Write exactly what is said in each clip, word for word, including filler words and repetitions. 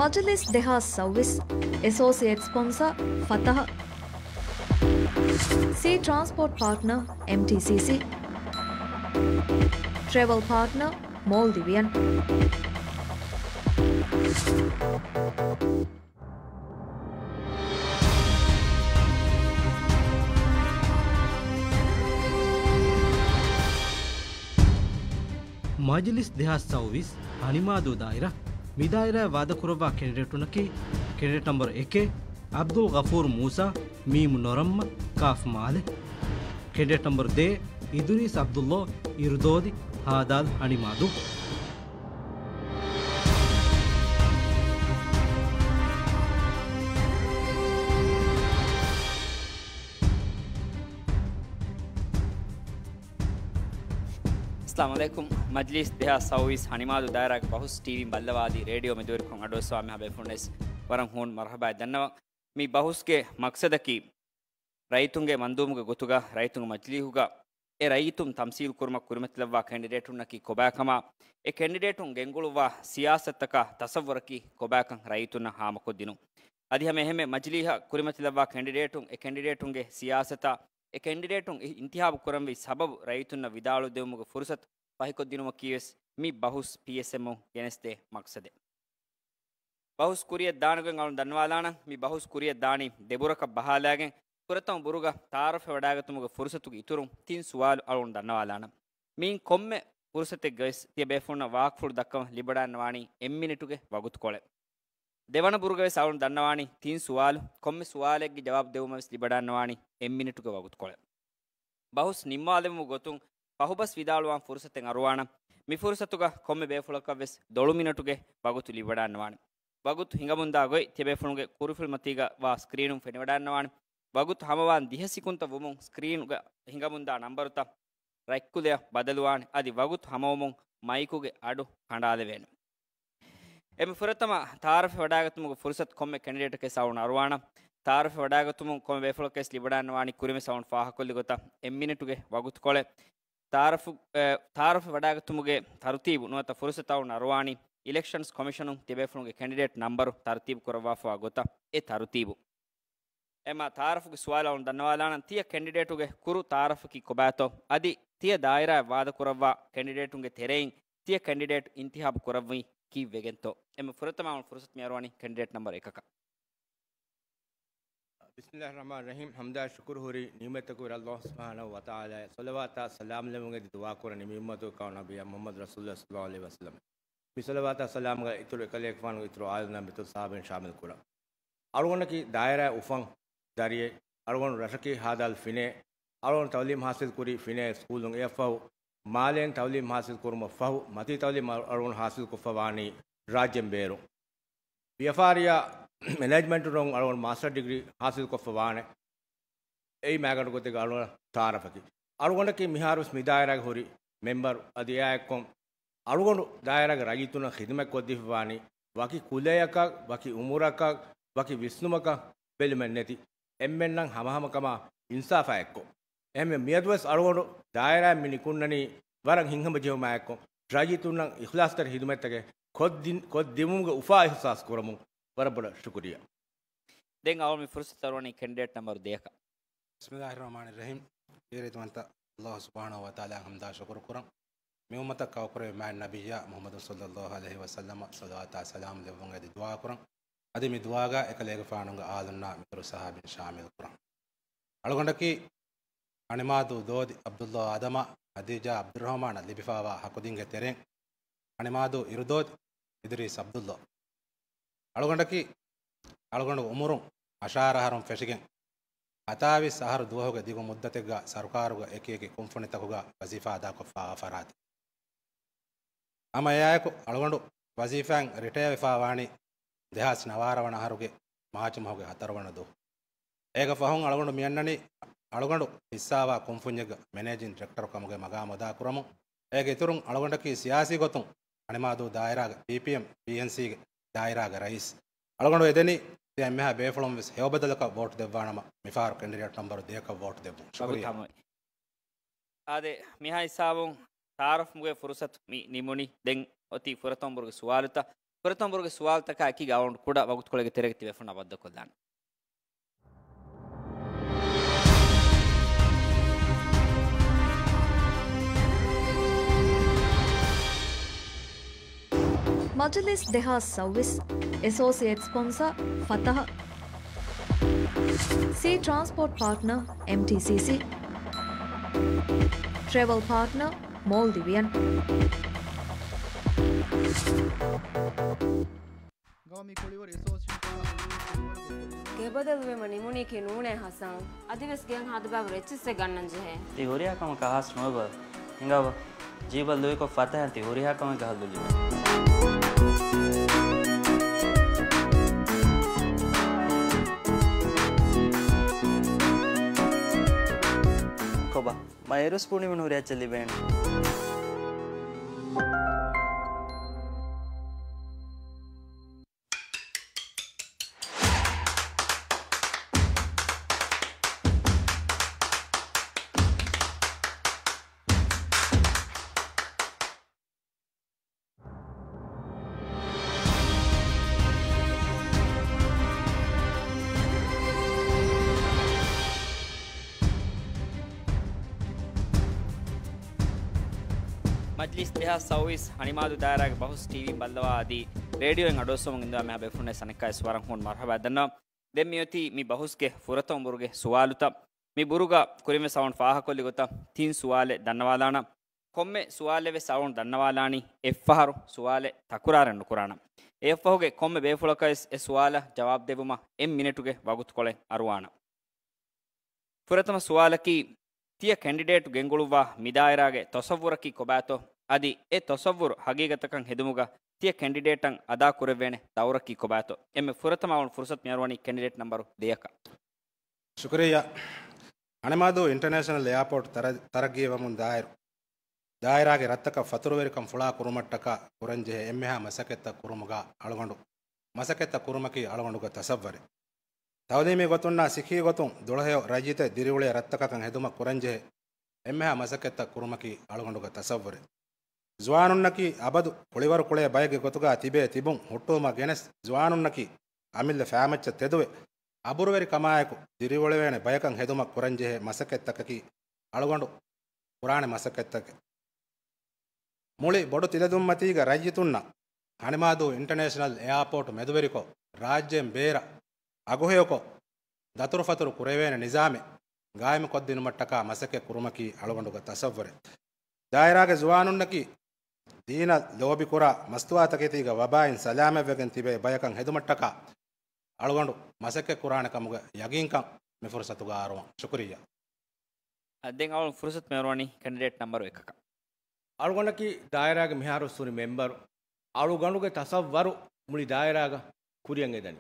މަޖިލިސް ދެހާސް ސައުވީސް، އެސޯސިއޭޓް ސްޕޮންސަރ ފަތަހަ، ސީ ޓްރާންސްޕޯޓް ޕާޓްނަރ އެމްޓީސީސީ، ޓްރެވަލް ޕާޓްނަރ މޯލްޑިވިއަން. މަޖިލިސް ދެހާސް ސައުވީސް ހަނިމާދޫ ދާއިރާ. މި ދާއިރާއަށް ވާދަކުރައްވާ ކެނޑިޑޭޓުންނަކީ، ކެނޑިޑޭޓް ނަމްބަރު އެކެއް، ޢަބްދުލް ޣަފޫރު މޫސާ، މީމު ނޮރައްމަ، ކާފް މާލެ. ކެނޑިޑޭޓް ނަމްބަރު ދޭއް، އިދުރީސް ޢަބްދުﷲ، އިރުދޯދި، ހާދާލް ހަނިމާދޫ. އައްސަލާމު ޢަލައިކުމް. މަޖިލީސް ދެހާސް ސައުވީސް ހަނިމާދޫ ދާއިރާގެ ބަހުސް ޓީވީން ބައްލަވާލީ ރޭޑިއޯ މެދުވެރިކޮށް އަޑުއައްސަވާ މިހާ ބޭފުޅުންނަށް ވަރަށް ހޫނު މަރުޙަބާއެއް ދަންނަވަން. މި ބަހުސްގެ މަޤްޞަދަކީ، ރައްޔިތުންގެ މަންދޫމުގެ ގޮތުގަ ރައްޔިތުންގެ މަޖިލީހުގަ އެ ރައްޔިތުން ތަމްސީލު ކުރުމަށް ކުރިމަތިލައްވާ ކެނޑިޑޭޓުންނަކީ ކޮބާކަމާ، އެ ކެނޑިޑޭޓުން ގެންގުޅުއްވާ ސިޔާސަތަކާ ތަޞައްވުރަކީ ކޮބާކަން ރައްޔިތުންނަށް ހާމަކޮށްދިނުން. އަދި ހަމަ އެހެންމެ މަޖިލީހަށް ކުރިމަތިލައްވާ ކެނޑިޑޭޓުން އެ ކެނޑިޑޭޓުންގެ ސިޔާސަތާ، އެ ކެނޑިޑޭޓުން އި-، އިންތިހާބު ކުރަންވީ ސަބަބު ރައްޔިތުންނަށް ވިދާޅުވެދެވުމުގެ ފުރުސަތު ފަހިކޮށްދިނުމަކީވެސް މި ބަހުސް ޕީއެސްއެމުން ގެނެސްދޭ މަޤްޞަދެއް. ބަހުސް ކުރިއަށް ދާނެގޮތް އަޅުން ދަންނަވާލާނަން. މި ބަހުސް ކުރިއަށް ދާނީ ދެބުރަކަށް ބަހާލާގެން، ފުރަތަމަ ބުރުގަ ތަޢާރަފް ވަޑާގަތުމުގެ ފުރުސަތުގެ އިތުރުން ތިން ސުވާލު އަޅުން ދަންނަވާލާނަން. މިއިން ކޮންމެ ފުރުސަތެއްގަވެސް ތިޔަބޭފުޅުންނަށް ވާހަކަފުޅު ދައްކަވަން ލިބިވަޑާންނަވާނީ އެއްމިނެޓުގެ ވަގުތުކޮޅެއް. ދެވަނަ ބުރުގަވެސް އަޅުން ދަންނަވާނީ ތިން ސުވާލު، ކޮންމެ ސުވާލެއްގެ ޖަވާބު ދެވުމަށްވެސް ލިބިވަޑާންނަވާނީ އެއްމިނެޓުގެ ވަގުތުކޮޅެއް. ބަހުސް ނިންމާލެވުމުގެ ގޮތުން ފަހުބަސް ވިދާޅުވާން ފުރުސަތެއް އަރުވާނަން. މި ފުރުސަތުގަ ކޮންމެ ބޭފުޅަކަށްވެސް ދޮޅު މިނެޓުގެ ވަގުތު ލިބިވަޑާންނަވާނެ. ވަގުތު ހިނގަމުންދާ ގޮތް ތިޔަބޭފުޅުންގެ ކުރިފިލްމަތީގަ ވާ ސްކްރީނުން ފެނިވަޑާންނަވާނެ. ވަގުތު ހަމަވާން ދިހަ ސިކުންތައް ވުމުން ސްކްރީނުގަ ހިނގަމުންދާ ނަންބަރުތައް ރަތްކުލަޔަށް ބަދަލުވާނެ. އަދި ވަގުތު ހަމަވުމުން މައިކުގެ އަޑު ކަނޑާލެވޭނެ. އެންމެ ފުރަތަމަ ތަޢާރަފް ވަޑާގަތުމުގެ ފުރުސަތު ކޮންމެ ކެނޑިޑޭޓަކަށް އަޅުން އަރުވާނަން. ތަޢާރަފް ވަޑާގަތުމުން ކޮންމެ ބޭފުޅަކަށް ލިބިވަޑާންނަވާނީ ކުރިންވެސް އަޅުން ފާހަގަކޮށްލި ގޮތަށް އެއްމިނެޓުގެ ވަގުތުކޮޅެއް. ތަޢާރަފް، އެ، ތަޢާރަފް ވަޑާގަތުމުގެ ތަރުތީބު ނުވަތަ ފުރުސަތު އަޅުން އަރުވާނީ އިލެކްޝަންސް ކޮމިޝަނުން ތިޔަބޭފުޅުންގެ ކެނޑިޑޭޓް ނަންބަރު ތަރުތީބު ކުރައްވާފަވާ ގޮތަށް އެ ތަރުތީބު. އެމާ ތަޢާރަފުގެ ސުވާލު އަޅުން ދަންނަވާލާނަން. ތިޔަ ކެނޑިޑޭޓުގެ ކުރު ތަޢާރަފަކީ ކޮބާތޯ؟ އަދި ތިޔަ ދާއިރާއަށް ވާދަކުރައްވާ ކެނޑިޑޭޓުންގެ ތެރެއިން ތިޔަ ކެނޑިޑޭޓު އިންތިހާބު ކުރައްވީ ކީއްވެގެންތޯ؟ އެންމެ ފުރަތަމަ އަޅުން ފުރުސަތު މި އަރުވަނީ ކެނޑިޑޭޓް ނަމްބަރު އެކަކަށް. ބިސްމިއްލާހިއްރަޙްމާނިއްރަޙީމް. ޙަމްދާ ޝުކުރު ހުރީ ނިޢުމަތަކު އިރަށް ﷲ ސުބްޙާނަހޫ ވަތަޢާލާ. ޞަލަވާތާ ސަލާމް ލެއްވުން އެދި ދުޢާ ކުރަނީ މި އުއްމަތުގެ ކައު ނަބިއްޔާ މުޙައްމަދު ރަސޫލުﷲ ޞައްލަﷲ ޢަލައިހި ވަސައްލަމް. މި ޞަލަވާތާ ސަލާމްގަ އިތުރު އެކަލޭގެފާނުގެ އިތުރު އާލުންނާ މިތުރު ޞަޙާބީން ޝާމިލް ކުރަން. އަޅުގަނޑަކީ ދާއިރާއެއް އުފަން ދަރިއެއް. އަޅުގަނޑު ރަށަކީ ހާދާލު ފިނޭ. އަޅުގަނޑު ތަޢުލީމް ޙާޞިލް ކުރީ ފިނޭ ސްކޫލުން. އެއަށްފަހު މާލޭން ތަޢުލީމް ޙާޞިލް ކުރުމަށް ފަހު، މަތީ ތަޢުލީމް އަޅު-، އަޅުގަނޑު ޙާޞިލް ކޮށްފަ ވާނީ ރާއްޖޭން ބޭރުން. ވިޔަފާރިއާ މެނޭޖްމަންޓު ރަށުން އަޅުގަނޑު މާސްޓަރ ޑިގްރީ ޙާޞިލް ކޮށްފަ ވާނެ. އެއީ މާގަނޑު ގޮތެއްގަ އަޅުގަނޑަށް ތަޢާރަފަކީ. އަޅުގަނޑަކީ މިހާރުވެސް މި ދާއިރާގެ ހުރި މެމްބަރު. އަދި އެއާއެއްކޮށް އަޅުގަނޑު ދާއިރާގެ ރައްޔިތުންނަށް ޚިދުމަތް ކޮށްދީފަ ވާނީ ވަކި ކުލަޔަކަށް، ވަކި އުމުރަކަށް، ވަކި ވިސްނުމަކަށް ބެލުމެއް ނެތި، އެންމެންނަށް ހަމަހަމަކަމާ އިންސާފާ އެއްކޮށް. އެހެންވެ، މިއަދުވެސް އަޅުގަނޑު ދާއިރާއަށް މި ނިކުންނަނީ ވަރަށް ހިތްހަމަޖެހުމާއެކު، ރައްޔިތުންނަށް އިޚްލާޞްތެރި ޚިދުމަތްތަކެއް ކޮށްދިން-، ކޮށްދިއުމުގެ އުފާ އިޙްސާސް ކުރަމުން ވަރަށް ބޮޑަށް ޝުކުރިއްޔާ. ދެން އަޅުގަނޑު މި ފުރުސަތު އަރުވަނީ ކެނޑިޑޭޓް ނަމްބަރު ދޭއަކަށް. ބިސްމިއްލާހިއްރަޙްމާނިއްރަޙީމް. އިރޭދުވަންތަ ﷲ ސުބްޙާނަހޫ ވަތަޢާލާ ޙަމްދާ ޝުކުރު ކުރަން. މި އުއްމަތަށް ކައުކުރެއްވި މާތް ނަބިއްޔާ މުޙައްމަދު ޞައްލަﷲ ޢަލައިހި ވަސައްލަމަށް ޞަލަވާތާ ސަލާމް ލެއްވުން އެދި ދުޢާ ކުރަން. އަދި މި ދުޢާގަ އެކަލޭގެފާނުގެ އާލުންނާ މިތުރު ޞަޙާބީން ޝާމިލް ކުރަން. އަޅުގަނޑަކީ ހަނިމާދޫ ދޯދި ޢަބްދުﷲ އާދަމާ ޚަދީޖާ ޢަބްދުއްރަޙްމާނަށް ލިބިފާވާ ޙަޤުދީންގެ ތެރެއިން ހަނިމާދޫ އިރުދޯދި އިދުރީސް ޢަބްދުﷲ. އަޅުގަނޑަކީ އަޅުގަނޑުގެ އުމުރުން އަށާރަ އަހަރުން ފެށިގެން ހަތާވީސް އަހަރު ދުވަހުގެ ދިގު މުއްދަތެއްގަ ސަރުކާރުގެ އެކި އެކި ކުންފުނިތަކުގަ ވަޒީފާ އަދާކޮށްފާވާ ފަރާތެއް. ހަމަ އެއާއެކު އަޅުގަނޑު ވަޒީފާއިން ރިޓަޔާވެފާ ވާނީ ދެހާސް ނަވާރަ ވަނަ އަހަރުގެ މާޗު މަހުގެ ހަތަރު ވަނަ ދުވަހު. އޭގެ ފަހުން އަޅުގަނޑު މިއަންނަނީ އަޅުގަނޑު ހިއްސާވާ ކުންފުންޏެއްގަ މެނޭޖިން ޑިރެކްޓަރު ކަމުގެ މަގާމު އަދާކުރަމުން. އޭގެ އިތުރުން އަޅުގަނޑަކީ ސިޔާސީ ގޮތުން ހަނިމާދޫ ދާއިރާގެ ޕީޕީއެމް، ޕީއެންސީގެ ދާއިރާގެ ރައީސް. އަޅުގަނޑު އެދެނީ ތިޔަ އެންމެހާ ބޭފުޅުން ވެސް ހެޔޮބަދަލަކަށް ވޯޓް ދެއްވާނަމަ، މިފަހަރު ކެނޑިޑޭޓް ނަމްބަރު ދޭއަކަށް ވޯޓް ދެއްވުން. ޝުކުރިއްޔާ. ވަގުތު ހަމަވެ. އާދެ، މިހާ ހިސާބުން ތަޢާރަފްގެ ފުރުސަތު މި ނިމުނީ. ދެން އޮތީ ފުރަތަމަ ބުރުގެ ސުވާލުތައް. ފުރަތަމަ ބުރުގެ ސުވާލުތަކާ އެކީގަ އަވަން ކުޑަ ވަގުތުކޮޅެއްގެ ތެރޭގަ ތިބޭފުޅުންނާ ބައްދަލުކޮށްލާނެ. މަޖިލިސް ދެހާސް ސައުވީސް، އެސޯސިއޭޓް ސްޕޮންސަރ ފަތަހަ، ސީ ޓްރާންސްޕޯޓް ޕާޓްނަރ، އެމްޓީސީސީ، ޓްރެވެލް ޕާޓްނަރ، މޯލްޑިވިއަން. ގަވަމީ ކުޅިވަރު އެސޯސިއޭޝަން ގެ ބަދަލުވީމަ ނިމުނީކީ ނޫނޭ ހަސަން. އަދިވެސް ގެއަށް ހާދަ ބައިވަރު އެއްޗިއްސެއް ގަންނަން ޖެހޭ. ތި ހުރިހާ ކަމަކާ ހާސް ނުވެބަ. ހިނގާބަ. ޖީބަށް ލުއިކޮށް ފަތަހައިން ތި ހުރިހާ ކަމެއްގަ ހައްލު ލިބޭ. ކޮބާ؟ މަ އޭރުސް ޕޫނިމުން ހުރި އެއްޗެއް ލިބޭނެ. މަޖިލީސް ދެހާސް ސައުވީސް ހަނިމާދޫ ދާއިރާގެ ބަހުސް ޓީވީން ބައްލަވާ އަދި ރޭޑިއޯއިން އަޑުއައްސަމުން އިންދަވާ މިހާ ބޭފުޅުންނަށް އަނެއްކާވެސް ވަރަށް ހުން މަރުހަބާ ދަންނަވަން. ދެން މިއޮތީ މި ބަހުސްގެ ފުރަތަމަ ބުރުގެ ސުވާލުތައް. މި ބުރުގަ ކުރިންވެސް އަވަން ފާހަކޮށްލި ގޮތަށް ތިން ސުވާލެއް ދަންނަވާލާނަން. ކޮންމެ ސުވާލެއް ވެސް އަޅުގަނޑު ދަންނަވާލާނީ އެއްފަހަރު ސުވާލެއް ތަކުރާރެއް ނުކުރާނަން. އެއަށްފަހުގެ ކޮންމެ ބޭފުޅަކަށް ވެސް އެ ސުވާލަށް ޖަވާބު ދެއްވުމަށް އެއް މިނެޓުގެ ވަގުތުކޮޅެއް އަރުވާނަން. ފުރަތަމަ ސުވާލަކީ، ތިޔަ ކެންޑިޑޭޓު ގެންގުޅުއްވާ މި ދާއިރާގެ ތަޞައްވުރަކީ ކޮބާތޯ؟ އަދި އެ ތަޞައްވުރު ހަގީގަތަކަށް ހެދުމުގަ ތިޔަ ކެންޑިޑޭޓަށް އަދާ ކުރެވޭނެ ދައުރަކީ ކޮބާތޯ؟ އެންމެ ފުރަތަމަ އަޅުގަނޑު ފުރުސަތު މިއަރުވަނީ ކެންޑިޑޭޓް ނަންބަރު ދެއަކަށް. ޝުކުރިއްޔާ. ހަނިމާދޫ އިންޓަރނޭޝަނަލް އެއާޕޯޓް ތަރަ-، ތަރައްގީވަމުން ދާއިރު، ދާއިރާގެ ރަށްތަކަށް ފަތުރުވެރިކަން ފުޅާ ކުރުމަށްޓަކާ ކުރަންޖެހޭ އެންމެހާ މަސައްކަތްތައް ކުރުމުގަ އަޅުގަނޑު މަސައްކަތްތައް ކުރުމަކީ އަޅުގަނޑުގެ ތަޞައްވަރެއް. ތައުލީމީ ގޮތުންނާ ސިއްހީ ގޮތުން ދުޅަހެޔޮ ރައްޔިތެއް ދިރިއުޅޭ ރަށްތަކަކަށް ހެދުމަށް ކުރަންޖެހޭ އެންމެހާ މަސައްކަތްތައް ކުރުމަކީ އަޅުގަނޑުގެ ތަޞައްވަރެއް. ޒުވާނުންނަކީ އަބަދު ކުޅިވަރު ކުޅޭ ބައެއްގެ ގޮތުގަ ތިބޭ ތިބުން ހުއްޓުވުމަށް ގެނެސް، ޒުވާނުންނަކީ އަމިއްލަ ފައިމައްޗަށް ތެދުވެ، އަބުރުވެރިކަމާއެކު ދިރިއުޅެވޭނެ ބަޔަކަށް ހެދުމަށް ކުރަންޖެހޭ މަސައްކަތްތަކަކީ އަޅުގަނޑު ކުރާނެ މަސައްކަތްތަކެއް. މުޅި ބޮޑު ތިލަދުންމަތީގަ ރައްޔިތުންނަށް ހަނިމާދޫ އިންޓަރނޭޝަނަލް އެއާޕޯޓް މެދުވެރިކޮށް، ރާއްޖޭން ބޭރަށް އަގުހެޔޮކޮށް، ދަތުރުފަތުރު ކުރެވޭނެ ނިޒާމެއް ގާއިމުކޮށްދިނުމަށްޓަކާ މަސައްކަތް ކުރުމަކީ އަޅުގަނޑުގެ ތަޞައްވަރެއް. ދާއިރާގެ ޒުވާނުންނަކީ ދީނަށް ލޯބިކުރާ، މަސްތުވާތަކެތީގެ ވަބާއިން ސަލާމަތްވެގެން ތިބޭ ބަޔަކަށް ހެދުމަށްޓަކާ އަޅުގަނޑު މަސައްކަތް ކުރާނެ ކަމުގެ ޔަގީންކަން މި ފުރުސަތުގަ އަރުވަން. ޝުކުރިއްޔާ. އަ، ދެން އަޅުގަނޑު ފުރުސަތު މިއަރުވަނީ ކެންޑިޑޭޓް ނަންބަރު އެކަކަށް. އަޅުގަނޑަކީ ދާއިރާގެ މިހާރު ހުރި މެމްބަރު. އަޅުގަނޑުގެ ތަޞައްވަރު މުޅި ދާއިރާގަ ކުރިއަށް އެދަނީ.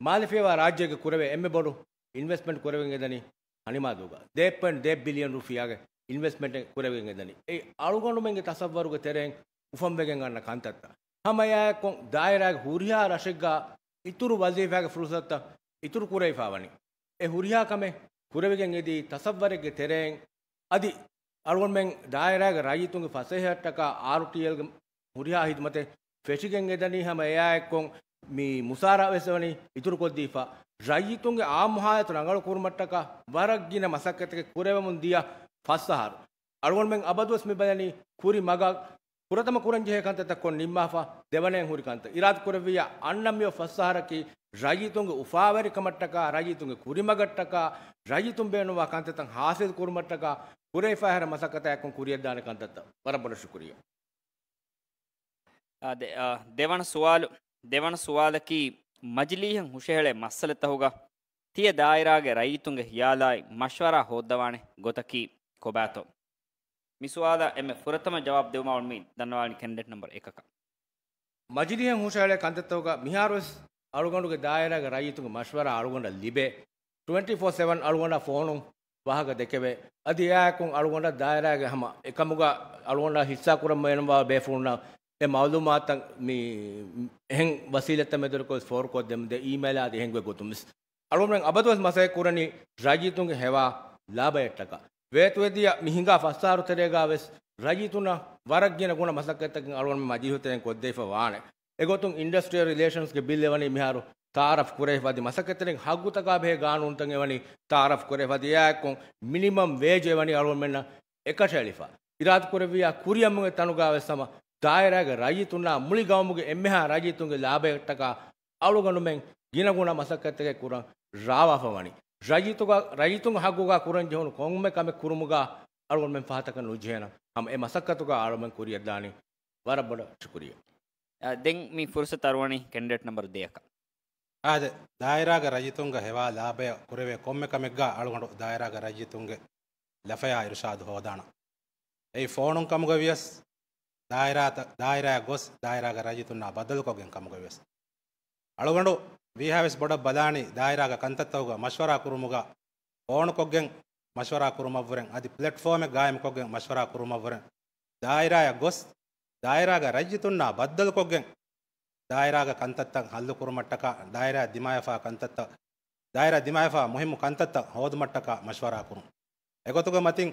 މާލެ ފިޔަވާ ރާއްޖޭގެ ކުރެވޭ އެންމެ ބޮޑު އިންވެސްޓްމަންޓް ކުރެވެން އެދަނީ ހަނިމާދޫގަ. ދޭއް ޕޮއިންޓް ދޭއް ބިލިއަން ރުފިޔާގެ އިންވެސްޓްމަންޓެއް ކުރެވެން އެދަނީ. އެ އަޅުގަނޑުމެންގެ ތަޞައްވަރުގެ ތެރެއިން އުފަންވެގެން އަންނަ ކަންތައްތައް. ހަމަ އެއާއެއްކޮށް ދާއިރާގެ ހުރިހާ ރަށެއްގަ އިތުރު ވަޒީފާގެ ފުރުސަތުތައް އިތުރު ކުރެވިފަ ވަނީ. އެ ހުރިހާ ކަމެއް ކުރެވިގެން އެދީ ތަޞައްވަރެއްގެ ތެރެއިން. އަދި އަޅުގަނޑުމެން ދާއިރާގެ ރައްޔިތުންގެ ފަސޭހައަށްޓަކާ އާރުޓީއެލްގެ ހުރިހާ ހިދުމަތެއް ފެށިގެން އެދަނީ. ހަމަ އެއާއެއްކޮށް މި މުސާރަ ވެސް ވަނީ އިތުރުކޮށްދީފަ. ރައްޔިތުންގެ އާއްމު ހާލަތު ރަނގަޅު ކުރުމަށްޓަކާ ވަރަށް ގިނަ މަސައްކަތެއް ކުރެވެމުން ދިޔަ ފަސް އަހަރު. އަޅުގަނޑުމެން އަބަދުވެސް މި ބަލަނީ ކުރި މަގަށް ފުރަތަމަ ކުރަން ޖެހޭ ކަންތައްތައް ކޮށް ނިންމާފަ، ދެވަނައިން ހުރި ކަންތައް އިރާދަ ކުރެއްވިއްޔާ، އަންނަ މިއޮތް ފަސް އަހަރަކީ ރައްޔިތުންގެ އުފާވެރިކަމަށްޓަކާ، ރައްޔިތުންގެ ކުރިމަގަށްޓަކާ، ރައްޔިތުން ބޭނުންވާ ކަންތައްތައް ހާސިލް ކުރުމަށްޓަކާ ކުރެވިފައިހާރު މަސައްކަތާއެކު ކުރިއަށްދާނެ ކަންތައްތައް. ވަރަށް ބޮޑަށް ޝުކުރިއްޔާ. އާ، ދެ-، އާ، ދެވަނަ ސުވާލު، ދެވަނަ ސުވާލަކީ، މަޖިލީހަށް ހުށަހެޅޭ މައްސަލަތަކުގަ ތިޔަ ދާއިރާގެ ރައްޔިތުންގެ ހިޔާލާއި މަޝްވަރާ ހޯއްދަވާނެ ގޮތަކީ ކޮބާތޯ؟ މި ސުވާލަށް އެންމެ ފުރަތަމަ ޖަވާބު ދެވުމަށް އަޅުގަނޑު މި ދަންނަވާނީ ކެންޑިޑޭޓް ނަންބަރު އެކަކަށް. މަޖިލީހަށް ހުށަހެޅޭ ކަންތައްތަކުގަ މިހާރުވެސް އަޅުގަނޑުގެ ދާއިރާގެ ރައްޔިތުންގެ މަޝްވަރާ އަޅުގަނޑަށް ލިބޭ. ޓްވެންޓީ ފޯ ސެވަން އަޅުގަނޑަށް ފޯނުން ވާހަކަ ދެކެވޭ. އަދި އެއާއެކު އަޅުގަނޑަށް ދާއިރާގެ ހަމަ އެކަމުގަ އަޅުގަނޑަށް ހިއްސާ ކުރަން ބޭނުންވާ ބޭފުޅުންނަށް އެ މައުލޫމާތުތައް މި އެހެން ވަސީލަތްތައް މެދުވެރިކޮށް ފޯރުކޮށްދެމުން ދޭ އީމެއިލާ އަދި އެހެން ގޮތް ގޮތުން ވެސް. އަޅުގަނޑުމެން އަބަދުވެސް މަސައްކަތް ކުރަނީ ރައްޔިތުންގެ ހެވާ ލާބަޔަށްޓަކާ. ވޭތުވެދިޔަ މި ހިނގާ ފަސް އަހަރު ތެރޭގަ ވެސް ރައްޔިތުންނަށް ވަރަށް ގިނަ ގުނަ މަސައްކަތްތަކެއް އަޅުގަނޑުމެން މަޖިލީހު ތެރެއިން ކޮށްދެވިފަ ވާނެ. އެގޮތުން އިންޑަސްޓްރިއަލް ރިލޭޝަންސްގެ ބިލް އެވަނީ މިހާރު ތައާރަފް ކުރެވިފަ، އަދި މަސައްކަތްތެރިން ހައްގުތަކާ ބެހޭ ގާނޫނުތައް އެވަނީ ތައާރަފް ކުރެވިފަ، އަދި އެއާއެކު މިނިމަމް ވޭޖް އެވަނީ އަޅުގަނޑުމެންނަށް އެކަށައެޅިފަ. އިރާދަކުރެއްވިއްޔާ ކުރިއަށްމުވެ ތަނުގާ ވެސް ހަމަ ދާއިރާގެ ރައްޔިތުންނާ މުޅި ގައުމުގެ އެންމެހާ ރައްޔިތުންގެ ލާބަޔަށްޓަކާ އަޅުގަނޑުމެން ގިނަގުނަ މަސައްކަތްތަކެއް ކުރަން ރާވާފަ ވަނީ. ރައްޔިތުގަ-، ރައްޔިތުންގެ ހައްގުގާ ކުރަން ޖެހުނު ކޮންމެ ކަމެއް ކުރުމުގާ އަޅުގަނޑުމެން ފަހަތަކަށް ނުޖެހޭނަން. ހަމަ އެ މަސައްކަތުގާ އަޅުގަނޑުމެން ކުރިއަށްދާނީ. ވަރަށް ބޮޑަށް ޝުކުރިއްޔާ. އާ، ދެން މި ފުރުސަތު އަރުވަނީ ކެންޑިޑޭޓް ނަމްބަރު ދޭއަކަށް. އާދެ، ދާއިރާގެ ރައްޔިތުންގެ ހެވާ ލާބަޔަށް ކުރެވޭ ކޮންމެ ކަމެއްގާ އަޅުގަނޑު ދާއިރާގެ ރައްޔިތުންގެ ލަފަޔާ އިރުޝާދު ހޯދާނަން. އެއީ ފޯނުން ކަމުގަ ވިޔަސް، ދާއިރާތަ-، ދާއިރާއަށް ގޮސް ދާއިރާގެ ރައްޔިތުންނާ ބައްދަލުކޮށްގެން ކަމުގަ ވިޔަސް. އަޅުގަނޑު ވީހާވެސް ބޮޑަށް ބަލާނީ ދާއިރާގެ ކަންތައްތަކުގަ މަޝްވަރާ ކުރުމުގަ ފޯނުކޮށްގެން މަޝްވަރާ ކުރުމަށްވުރެން އަދި ޕްލެޓްފޯމެއް ގާއިމުކޮށްގެން މަޝްވަރާ ކުރުމަށްވުރެން ދާއިރާއަށް ގޮސް ދާއިރާގެ ރައްޔިތުންނާ ބައްދަލުކޮށްގެން ދާއިރާގެ ކަންތައްތައް ހައްލުކުރުމަށްޓަކާ، ދާއިރާ ދިމާވެފާ ކަންތައްތައް، ދާއިރާ ދިމާވެފާ މުހިއްމު ކަންތައްތައް ހޯދުމަށްޓަކާ މަޝްވަރާ ކުރުން. އެގޮތުގެ މަތިން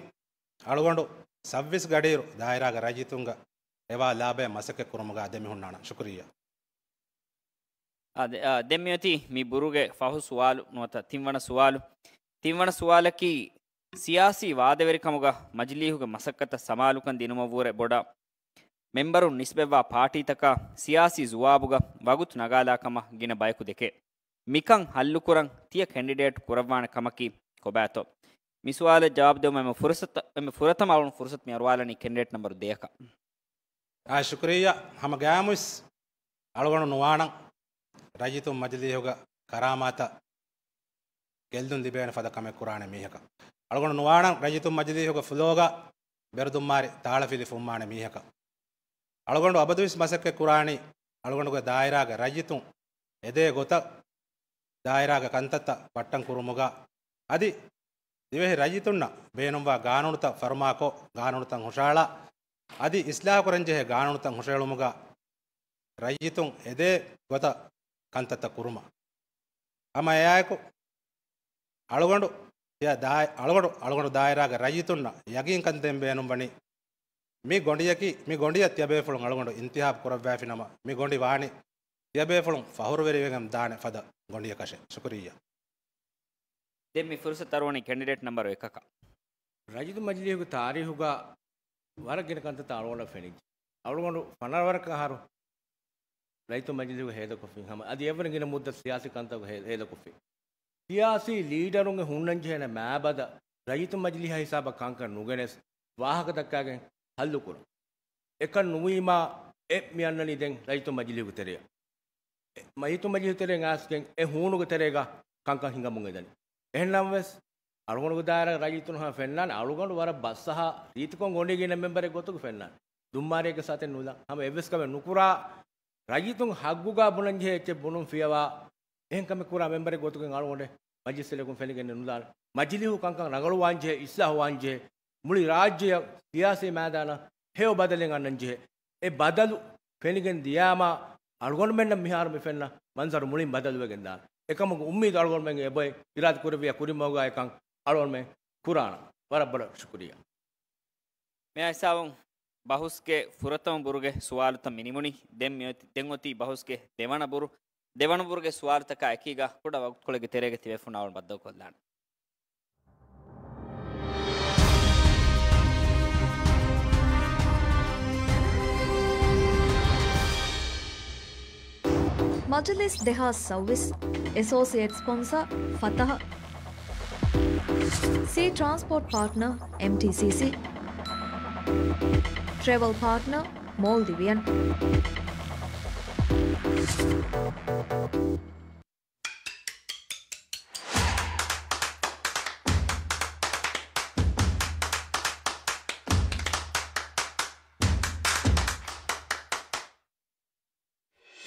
އަޅުގަނޑު ސައްވީސް ގަޑިއިރު ދާއިރާގެ ރައްޔިތުންގެ ހެވާ ލާބަޔަށް މަސައްކަތް ކުރުމުގަ އަދެ މި ހުންނާނަން. ޝުކުރިއްޔާ. އާ، ދެ-، އާ، ދެން މިއޮތީ މި ބުރުގެ ފަހު ސުވާލު ނުވަތަ ތިންވަނަ ސުވާލު. ތިންވަނަ ސުވާލަކީ، ސިޔާސީ ވާދަވެރިކަމުގަ މަޖިލީހުގެ މަސައްކަތަށް ސަމާލުކަން ދިނުމަށްވުރެ ބޮޑަށް މެންބަރުން ނިސްބަތްވާ ޕާޓީތަކާ ސިޔާސީ ޒުވާބުގަ ވަގުތު ނަގާލާ ކަމަށް ގިނަ ބަޔަކު ދެކޭ. މިކަން ހައްލުކުރަން ތިޔަ ކެންޑިޑޭޓް ކުރައްވާނެ ކަމަކީ ކޮބާތޯ؟ މި ސުވާލަށް ޖަވާބު ދެވުމަށް އެންމެ ފުރަސަތަ-، އެންމެ ފުރަތަމަ އަޅުން ފުރުސަތު މި އަރުވާލަނީ ކެންޑިޑޭޓް ނަމްބަރު ދެއަކަށް. އާ، ޝުކުރިއްޔާ. ހަމަ ގައިމުވެސް އަޅުގަނޑު ނުވާނަން ރައްޔިތުން މަޖިލީހުގަ ކަރާމާތަށް ގެއްލުން ލިބޭނެ ފަދަ ކަމެއް ކުރާނެ މީހަކަށް. އަޅުގަނޑު ނުވާނަން ރައްޔިތުން މަޖިލީހުގަ ފުލޯގަ ބެރުދުންމާރި ތާޅަފިލި ފުންމާނެ މީހަކަށް. އަޅުގަނޑު އަބަދުވެސް މަސައްކަތް ކުރާނީ އަޅުގަނޑުގެ ދާއިރާގެ ރައްޔިތުން އެދޭ ގޮތަށް ދާއިރާގެ ކަންތައްތައް ބައްޓަން ކުރުމުގަ އަދި ދިވެހި ރައްޔިތުންނަށް ބޭނުންވާ ގާނޫނުތައް ފަރުމާކޮށް، ގާނޫނުތައް ހުށަހަޅާ، އަދި އިސްލާހުކުރަންޖެހޭ ގާނޫނުތައް ހުށަހެޅުމުގަ ރައްޔިތުން އެދޭ ގޮތަށް ކަންތައްތައް ކުރުމަށް. ހަމަ އެއާއެކު، އަޅުގަނޑު ތިޔަ ދާއި-، އަޅުގަނޑު، އަޅުގަނޑު ދާއިރާގެ ރައްޔިތުންނަށް ޔަގީންކަން ދޭން ބޭނުންވަނީ، މި ގޮނޑިއަކީ، މި ގޮނޑިއަށް ތިޔަބޭފުޅުން އަޅުގަނޑު އިންތިހާބު ކުރައްވައިފިނަމަ، މި ގޮނޑި ވާނީ ތިޔަބޭފުޅުން ފަހުރުވެރިވެގެން ދާނެ ފަދަ ގޮނޑިއަކަށެ. ޝުކުރިއްޔާ. ދެން މި ފުރުސަތު އަރުވަނީ ކެންޑިޑޭޓް ނަމްބަރު އެކަކަށް. ރައްޔިތު މަޖިލީހުގެ ތާރީހުގަ ވަރަށް ގިނަ ކަންތައްތައް އަޅުގަނޑަށް ފެނިއްޖެ. އަޅުގަނޑު ފަނަރަ ވަރަކަށް އަހަރު ރައްޔިތު މަޖިލީހުގަ ހޭދަކޮށްފިން ހަމަ އަދި އެއްވަރަށް ގިނަ މުއްދަތު ސިޔާސީ ކަންތައް ހޭ-، ހޭދަކޮށްފިން. ސިޔާސީ ލީޑަރުންގެ ހުންނަންޖެހޭނެ މާބަދަ ރައްޔިތު މަޖިލީހާ ހިސާބަށް ކަންކަން ނުގެނެސް ވާހަކަ ދައްކާގެން ހައްލުކުރުން. އެކަން ނުވީމާ އެ މި އަންނަނީ ދެން ރައްޔިތު މަޖިލީހުގެ ތެރެއަށް. އެ މައިތު މަޖިލީހު ތެރެއިން އައިސްގެން އެ ހޫނުގެ ތެރޭގަ ކަންކަން ހިނގަމުން އެދަނީ. އެހެންނަމަވެސް، އަޅުގަނޑުގެ ދާއިރާގެ ރައްޔިތުން ހަމަ ފެންނާނެ، އަޅުގަނޑު ވަރަށް ބަސްއަހާ ރީތިކޮށް ގޮނޑީގެ އިންނަ މެމްބަރެއް ގޮތުގަ ފެންނާނެ. ދުންމާރިއެއްގެ ސައްތެއް ނުލާ، ހަމަ އެއްވެސް ކަމެއް ނުކުރާ، ރައްޔިތުން ހައްގުގަ ބުނަންޖެހޭ އެއްޗެއް ބުނުން ފިޔަވާ، އެހެން ކަމެއް ކުރާ މެމްބަރެއް ގޮތުގަ އަޅުގަނޑެއް މަޖިލިސްއެއްގަ ފެނިގެން ނުލާނެ. މަޖިލީހު ކަންކަން ރަނގަޅުވާންޖެހޭ، އިސްލާހުވާންޖެހޭ، މުޅި ރާއްޖެއަށް ސިޔާސީ މައިދާނަށް ހެޔޮ ބަދަލެއް އަންނަންޖެހޭ. އެ ބަދަލު ފެނިގެން ދިޔާމާ، އަޅުގަނޑުމެންނަށް މިހާރު މި ފެންނަ މަންޒަރު މުޅިން ބަދަލުވެގެން ދާނެ. އެކަމުގެ އުއްމީދު އަޅުގަނޑުމެންގެ އެބައޮތް، އިރާދަ ކުރެއްވިއްޔާ ކުރިމަގުގަ އެކަން އަޅުގަނޑުމެން ކުރާނަން. ވަރަށް ބޮޑަށް ޝުކުރިއްޔާ. މިއާ ހިސާބުން ބަހުސްގެ ފުރަތަމަ ބުރުގެ ސުވާލުތައް މި ނިމުނީ. ދެން މިއޮތީ، ދެން އޮތީ ބަހުސްގެ ދެވަނަ ބުރު. ދެވަނަ ބުރުގެ ސުވާލުތަކާ އެކީގަ ކުޑަ ވަގުތުކޮޅެއްގެ ތެރޭގަ ތިބޭފުޅުންނާ އަޅުން ބައްދަލުކޮށްލާނެ. މަޖިލިސް ދެހާސް ސައުވީސް، އެސޯސިއޭޓް ސްޕޮންސަރ ފަތަހަ، ސީ ޓްރާންސްޕޯޓް ޕާޓްނަރ އެމްޓީސީސީ، ޓްރެވަލް ޕާޓްނަރ މޯލްޑިވިއަން.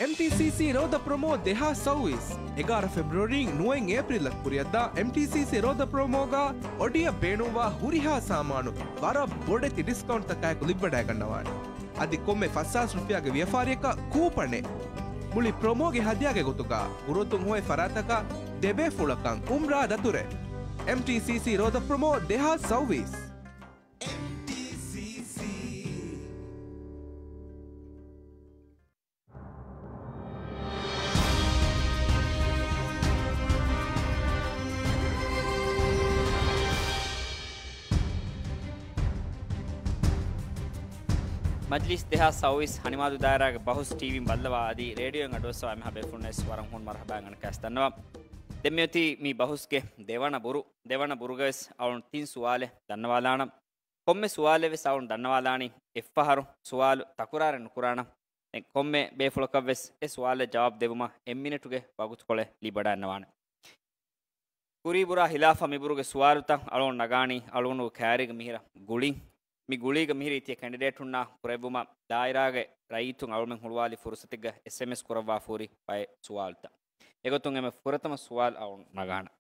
އެމްޓީސީސީ ރޯދަ ޕްރޮމޯ ދެހާސް ސައުވީސް، އެގާރަ ފެބްރުއަރީން ނުވައެއް އޭޕްރީލަށް ކުރިއަށްދާ އެމްޓީސީސީ ރޯދަ ޕްރޮމޯގަ އޮޑިއަށް ބޭނުންވާ ހުރިހާ ސާމާނު ވަރަށް ބޮޑެތި ޑިސްކައުންޓްތަކާއެކު ލިއްވަޑައިގަންނަވާނެ. އަދި ކޮންމެ ފަސްހާސް ރުފިޔާގެ ވިޔަފާރިއަކަށް ކޫޕަނެއް. މުޅި ޕްރޮމޯގެ ހަދިޔާގެ ގޮތުގަ ގުރުއަތުން ހޮވޭ ފަރާތަކަށް ދެބޭފުޅަކަށް އުމްރާ ދަތުރެއް. އެމްޓީސީސީ ރޯދަ ޕްރޮމޯ ދެހާސް ސައުވީސް. އެމްޓީސީސީ. މަޖިލީސް ދެހާސް ސައުވީސް ހަނިމާދޫ ދާއިރާގެ ބަހުސް ޓީވީން ބައްލަވާ އަދި ރޭޑިއޯއިން އަޑުއައްސަވާ އެންމެހާ ބޭފުޅުންނަށް ވަރަށް ހޫނު މަރުހަބާ އަންނަން ކައިސް ދަންނަވަން. ދެން މިއޮތީ މި ބަހުސްގެ ދެވަނަ ބުރު. ދެވަނަ ބުރުގަވެސް އަޅުން ތިން ސުވާލެއް ދަންނަވާލާނަން. ކޮންމެ ސުވާލެއް ވެސް އަޅުން ދަންނަވާލާނީ އެއްފަހަރު ސުވާލު ތަކުރާރެއް ނުކުރާނަން. ދެން ކޮންމެ ބޭފުޅަކަށް ވެސް އެ ސުވާލަށް ޖަވާބު ދެވުމަށް އެއް މިނެޓުގެ ވަގުތުކޮޅެއް ލިބިވަޑައިގަންނަވާނެ. ކުރީ ބުރާ ހިލާފަށް މިބުރުގެ ސުވާލުތައް އަޅުގަނޑު ނަގާނީ އަޅުގަނޑު ކައިރީގެ މިހިރަ ގުޅިން. މި ގުޅީގެ މިހިރަ އިތި ކެނޑިޑޭޓުންނާ ކުރެއްވުމަށް ދާއިރާގެ ރައްޔިތުން އަޅުމެން ހުޅުވާލި ފުރުސަތެއްގަ އެސްއެމްއެސް ކުރައްވާ ފޫރި ބައެއް ސުވާލުތައް. އެގޮތުން އެންމެ ފުރަތަމަ ސުވާލު އަޅުގަނޑު ނަގާނަން.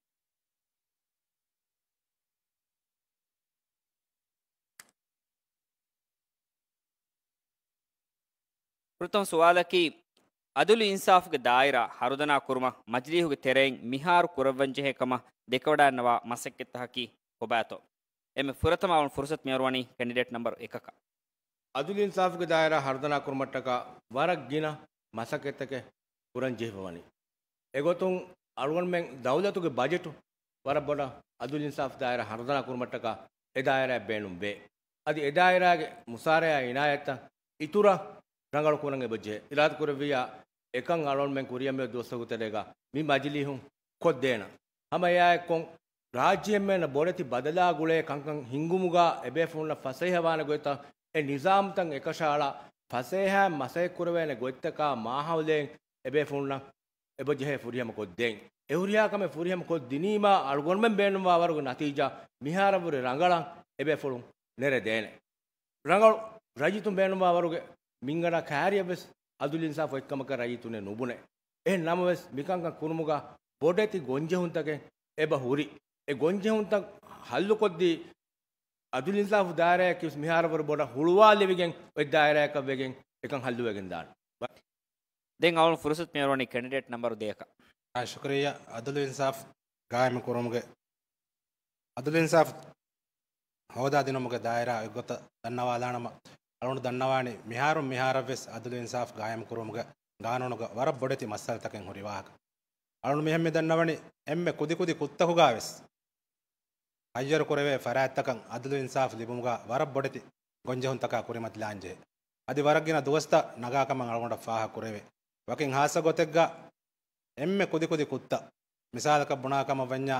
ފުރަތަމަ ސުވާލަކީ، އަދުލު އިންސާފުގެ ދާއިރާ ހަރުދަނާ ކުރުމަށް މަޖިލީހުގެ ތެރެއިން މިހާރު ކުރައްވަންޖެހޭ ކަމަށް ދެކެވަޑައިގަންނަވާ މަސައްކަތްތަކަކީ ކޮބާތޯ؟ އެންމެ ފުރަތަމަ އަޅުން ފުރުސަތު މިއަރުވަނީ ކެނޑިޑޭޓް ނަމްބަރު އެކަކަށް. އަދުލު އިންސާފުގެ ދާއިރާ ހަރުދަނާ ކުރުމަށްޓަކާ ވަރަށް ގިނަ މަސައްކަތްތަކެއް ކުރަން ޖެހިފަވަނީ. އެގޮތުން އަޅުގަނޑުމެން ދައުލަތުގެ ބަޖެޓު ވަރަށް ބޮޑަށް އަދުލު އިންސާފު ދާއިރާ ހަރުދަނާ ކުރުމަށްޓަކާ އެ ދާއިރާއަށް ބޭނުން ވޭ. އަދި އެ ދާއިރާގެ މުސާރަޔާ އިނާޔަތްތައް އިތުރަށް ރަނގަޅު ކުރަން އެބަޖެހޭ. އިރާދަ ކުރެއްވިއްޔާ އެކަން އަޅުގަނޑުމެން ކުރިއަށްމިއޮތް ދުވަސްތަކުގެ ތެރޭގަ މި މަޖިލީހުން ކޮށްދޭނަން. ހަމަ އެއާއެއްކޮށް، ރާއްޖެއެއްމެންނަށް ބޮޑެތި ބަދަލާ ގުޅޭ ކަންކަން ހިންގުމުގަ އެބޭފުޅުންނަށް ފަސޭހަވާނެ ގޮތްތައް، އެ ނިޒާމްތައް އެކަށައަޅާ ފަސޭހައިން މަސައްކަތް ކުރެވޭނެ ގޮތްތަކާ މާހައުލެއް އެބޭފުޅުންނަށް އެބަޖެހޭ ފުރިހަމަ ކޮށްދޭން. އެ ހުރިހާ ކަމެއް ފުރިހަމަ ކޮށްދިނީމާ އަޅުގަނޑުމެން ބޭނުންވާ ވަރުގެ ނަތީޖާ މިހާރަށްވުރެ ރަނގަޅަށް އެބޭފުޅުން ނެރެދޭނެ. ރަނގަޅު ރައްޔިތުން ބޭނުންވާ ވަރުގެ މިންގަނޑާ ކައިރިއަށްވެސް އަދުލު އިންސާފު އޮތްކަމަކަށް ރައްޔިތުންނެއް ނުބުނޭ. އެހެން ނަމަވެސް، މިކަންކަން ކުރުމުގަ ބޮޑެތި ގޮންޖެހުންތަކެއް އެބަ ހުރި. އެ ގޮންޖެހުންތައް ހައްލުކޮށްދީ، އަދުލު އިންސާފު ދާއިރާއަކީ މިހާރަށްވުރެ ބޮޑަށް ހުޅުވާލެވިގެން އޮތް ދާއިރާއަކަށް ވެގެން އެކަން ހައްލުވެގެން ދާނެ. ދެން އަޅުން ފުރުސަތު މިއަރުވަނީ ކެނޑިޑޭޓް ނަމްބަރު ދެއަކަށް. އާ، ޝުކުރިއްޔާ. އަދުލު އިންސާފު ގާއިމު ކުރުމުގެ، އަދުލު އިންސާފު ހޯދާދިނުމުގެ ދާއިރާ އެއްގޮތަށް ދަންނަވާލާނަމަ، އަޅުން ދަންނަވާނީ މިހާރުން މިހާރަށްވެސް އަދުލު އިންސާފު ގާއިމު ކުރުމުގެ ގާނޫނުގަ ވަރަށް ބޮޑެތި މައްސަލަތަކެއް ހުރި ވާހަކަ. އަޅުން މިހެން މި ދަންނަވަނީ އެންމެ ކުދިކުދި ކުށްތަކުގަވެސް ހައްޔަރު ކުރެވޭ ފަރާތްތަކަށް އަދުލު އިންސާފު ލިބުމުގަ ވަރަށް ބޮޑެތި ގޮންޖެހުންތަކާ ކުރިމަތިލާންޖެހޭ. އަދި ވަރަށް ގިނަ ދުވަސްތައް ނަގާކަމަށް އަޅުގަނޑަށް ފާހަގަ ކުރެވޭ. ވަކިން ހާއްސަ ގޮތެއްގަ އެންމެ ކުދިކުދި ކުށްތައް، މިސާލަކަށް ބުނާކަމަށް ވަންޏާ،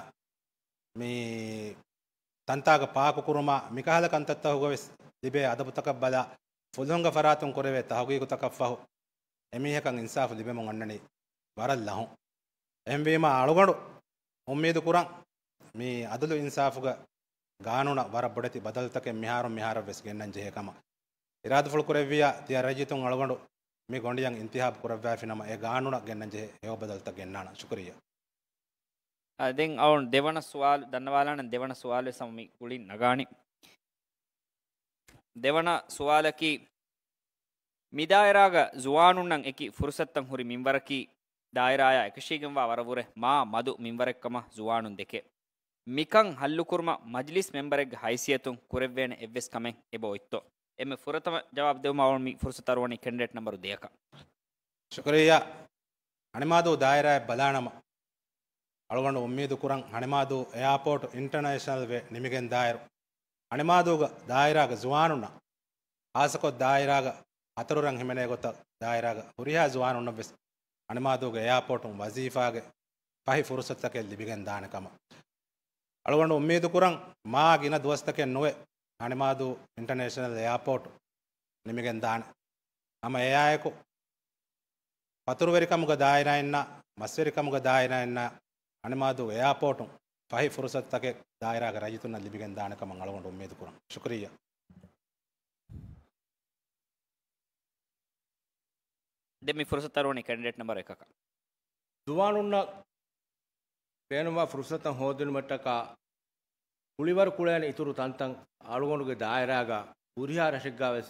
މި ތަންތާގަ ޕާކުކުރުމާ މިކަހަލަ ކަންތައްތަކުގަވެސް ލިބޭ އަދަބުތަކަށް ބަލާ، ފުލުހުންގެ ފަރާތުން ކުރެވޭ ތަހުގީގުތަކަށްފަހު، އެމީހަކަށް އިންސާފު ލިބެމުން އަންނަނީ ވަރަށް ލަހުން. އެހެންވީމާ، އަޅުގަނޑު އުއްމީދު ކުރަން، މި އަދުލު އިންސާފުގެ ގާނޫނަށް ވަރަށް ބޮޑެތި ބަދަލުތަކެއް މިހާރުން މިހާރަށްވެސް ގެންނަން ޖެހޭ ކަމަށް. އިރާދަފުޅު ކުރެއްވިއްޔާ، ތިޔަ ރައްޔިތުން އަޅުގަނޑު މި ގޮނޑިއަށް އިންތިހާބު ކުރައްވައިފިނަމަ، އެ ގާނޫނަށް ގެންނަން ޖެހޭ ހެޔޮ ބަދަލުތައް ގެންނާނަން. ޝުކުރިއްޔާ. އާ، ދެން އަޅުން ދެވަނަ ސުވާލު ދަންނަވާލާނަން. ދެވަނަ ސުވާލު ވެސް ހަމަ މި ގުޅިން ނަގާނީ. ދެވަނަ ސުވާލަކީ، މި ދާއިރާގަ ޒުވާނުންނަށް އެކި ފުރުސަތުތައް ހުރި މިންވަރަކީ، ދާއިރާއާ އެކަށީގެންވާ ވަރަށްވުރެ މާ މަދު މިންވަރެއްކަމަށް ޒުވާނުން ދެކޭ. މިކަން ހައްލުކުރުމަށް މަޖިލިސް މެމްބަރެއްގެ ހައިސިއްޔަތުން ކުރެއްވޭނެ އެއްވެސް ކަމެއް އެބަ އޮތްތޯ؟ އެންމެ ފުރަތަމަ ޖަވާބު ދެވުމަށް އަޅުން މި ފުރުސަތު އަރުވަނީ ކެނޑިޑޭޓް ނަމްބަރު ދެއަކަށް. ޝުކުރިއްޔާ. ހަނިމާދޫ ދާއިރާއަށް ބަލާނަމަ، އަޅުގަނޑު އުއްމީދު ކުރަން، ހަނިމާދޫ އެއާޕޯޓު އިންޓަނޭޝަނަލް ވެ ނިމިގެން ދާއިރު، ހަނިމާދޫގަ ދާއިރާގެ ޒުވާނުންނަށް، ހާއްސަކޮށް ދާއިރާގަ ހަތަރު ރަށް ހިމެނޭ ގޮތަށް ދާއިރާގަ ހުރިހާ ޒުވާނުންނަށްވެސް ހަނިމާދޫގެ އެއާޕޯޓުން ވަޒީފާގެ ފަހި ފުރުސަތުތަކެއް ލިބިގެން ދާނެ ކަމަށް. އަޅުގަނޑު އުއްމީދު ކުރަން، މާ ގިނަ ދުވަސްތަކެއް ނުވެ ހަނިމާދޫ އިންޓަނޭޝަނަލް އެއާޕޯޓު ނިމިގެން ދާނެ. ހަމަ އެއާއެކު، ފަތުރުވެރިކަމުގެ ދާއިރާއިންނާ، މަސްވެރިކަމުގެ ދާއިރާއިންނާ، ހަނިމާދޫ އެއާޕޯޓުން ފަހި ފުރުސަތުތަކެއް ދާއިރާގެ ރައްޔިތުންނަށް ލިބިގެން ދާނެ ކަމަށް އަޅުގަނޑު އުއްމީދު ކުރަން. ޝުކުރިއްޔާ. ދެން މި ފުރުސަތު އަރުވަނީ ކެނޑިޑޭޓް ނަމްބަރު އެކަކަށް. ޒުވާނުންނަށް ބޭނުންވާ ފުރުސަތުތައް ހޯދުނުމަށްޓަކާ، ކުޅިވަރު ކުޅޭނެ އިތުރު ތަންތަން އަޅުގަނޑުގެ ދާއިރާގަ ހުރިހާ ރަށެއްގަވެސް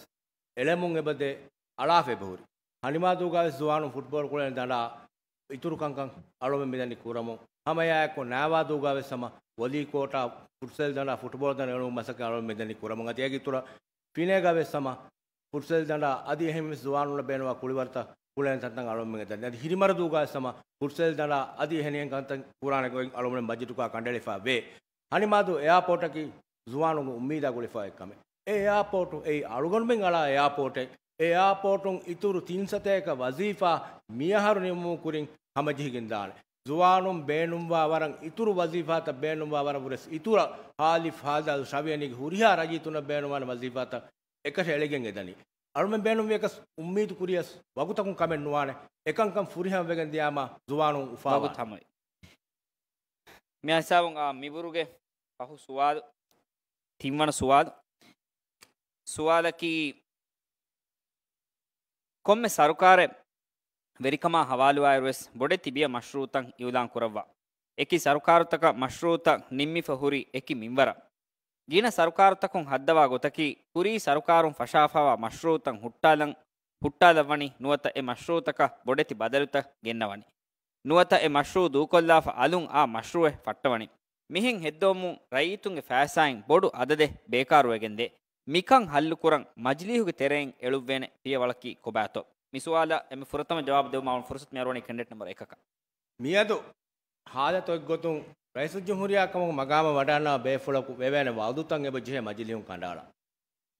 އެޅެމުން އެބަދޭ، އަޅާފަ އެބަހުރި. ހަނިމާދޫގަވެސް ޒުވާނުން ފުޓްބޯޅަ ކުޅޭނެ ދަނޑާ އިތުރު ކަންކަން އަޅުމެން މިދަނީ ކުރަމުން. ހަމައެއާއެކު ނައިވާދޫގަވެސް ހަމަ ވޮލީ ކޯޓާ، ފުޓްސަލް ދަނޑާ، ފުޓްބޯޅަ ދަނޑާ އެޅުމުގެ މަސައްކަތް އަޅުމެން މިދަނީ ކުރަމުން. އަދި އޭގެ އިތުރަށް ފިނޭގަވެސް ހަމަ ފުޓްސަލް ދަނޑާ އަދި އެހެންވެސް ޒުވާނުންނަށް ބޭނުންވާ ކުޅިވަރުތައް ކުޅޭނެ ތަންތަން އަޅުމެން މިދަނީ. އަދި ހިރިމަރަދޫގަވެސް ހަމަ ފުޓްސަލް ދަނޑާ އަދި އެހެނިހެން ކަންތައް ކުރާނެ ގޮތް އަޅުމެން ބަޖެޓުގަ ކަނޑައެޅިފަ ވޭ. ހަނިމާދޫ އެއާޕޯޓަކީ ޒުވާނުންގެ އުއްމީދާ ގުޅިފަ އޮތް ކަމެއް. އެ އެއާޕޯޓު އެއީ އަޅުގަނޑުމެން އަޅާ އެއާޕޯޓެއް. އެ އެއާޕޯޓުން އިތުރު ތިން ސަތޭކަ ވަޒީފާ މިއަހަރު ނިމުމުގެ ކުރިން ހަމަޖެހިގެންދާނެ. ޒުވާނުން ބޭނުންވާ ވަރަށް އިތުރު ވަޒީފާތައް ބޭނުންވާ ވަރަށް ވުރެސް އިތުރަށް ހާލިފް ހާދަލް ޝަވިޔަނީގެ ހުރިހާ ރައްޔިތުންނަށް ބޭނުންވާނެ ވަޒީފާތައް އެކަށައެޅިގެން އެދަނީ. އަޅުމެން ބޭނުންވިޔަކަސް އުއްމީދު ކުރިޔަސް ވަގުތަކުން ކަމެއް ނުވާނެ. އެކަންކަން ފުރިހަމަވެގެން ދިޔާމާ ޒުވާނުން އުފާވާނެ. ވަގުތު ހަމަވި. މި ހިސާބުން އާ މިބުރުގެ ފަހު ސުވާލު، ތިންވަނަ ސުވާލު. ސުވާލަކީ، ކޮންމެ ސަރުކާރެއް ވެރިކަމާ ހަވާލުވާއިރުވެސް ބޮޑެތި ބިޔަ މަޝްރޫއުތައް އިއުލާން ކުރައްވާ. އެކި ސަރުކާރުތަކަށް މަޝްރޫއުތައް ނިންމިފަ ހުރި އެކި މިންވަރަށް. ގިނަ ސަރުކާރުތަކުން ހައްދަވާ ގޮތަކީ، ކުރީ ސަރުކާރުން ފަށާފައިވާ މަޝްރޫއުތައް ހުއްޓާލަން، ހުއްޓާލައްވަނީ ނުވަތަ އެ މަޝްރޫއުތަކަށް ބޮޑެތި ބަދަލުތައް ގެންނަވަނީ. ނުވަތަ އެ މަޝްރޫއު ދޫކޮށްލާފަ އަލުން އާ މަޝްރޫއެއް ފައްޓަވަނީ. މިހެން ހެއްދެވުމުން ރައްޔިތުންގެ ފައިސާއިން ބޮޑު އަދަދެއް ބޭކާރުވެގެންދޭ. މިކަން ހައްލުކުރަން މަޖިލީހުގެ ތެރެއިން އެޅުއްވޭނެ ފިޔަވަޅަކީ ކޮބާތޯ؟ މި ސުވާލަށް އެންމެ ފުރަތަމަ ޖަވާބު ދެއްވުމަށް އަޅުގަނޑު ފުރުސަތު މި އަރުވަނީ ކެނޑިޑޭޓް ނަމްބަރު އެކަކަށް. މިއަދު ހާލަތު އޮތްގޮތުން ރައީސުލްޖުމްހޫރިއްޔާ ކަމުގެ މަގާމަށް ވަޑައިންނަވާ ބޭފުޅަކު ވެވޭނެ ވައުދުތައް އެބަޖެހޭ މަޖިލީހުން ކަނޑައަޅާ.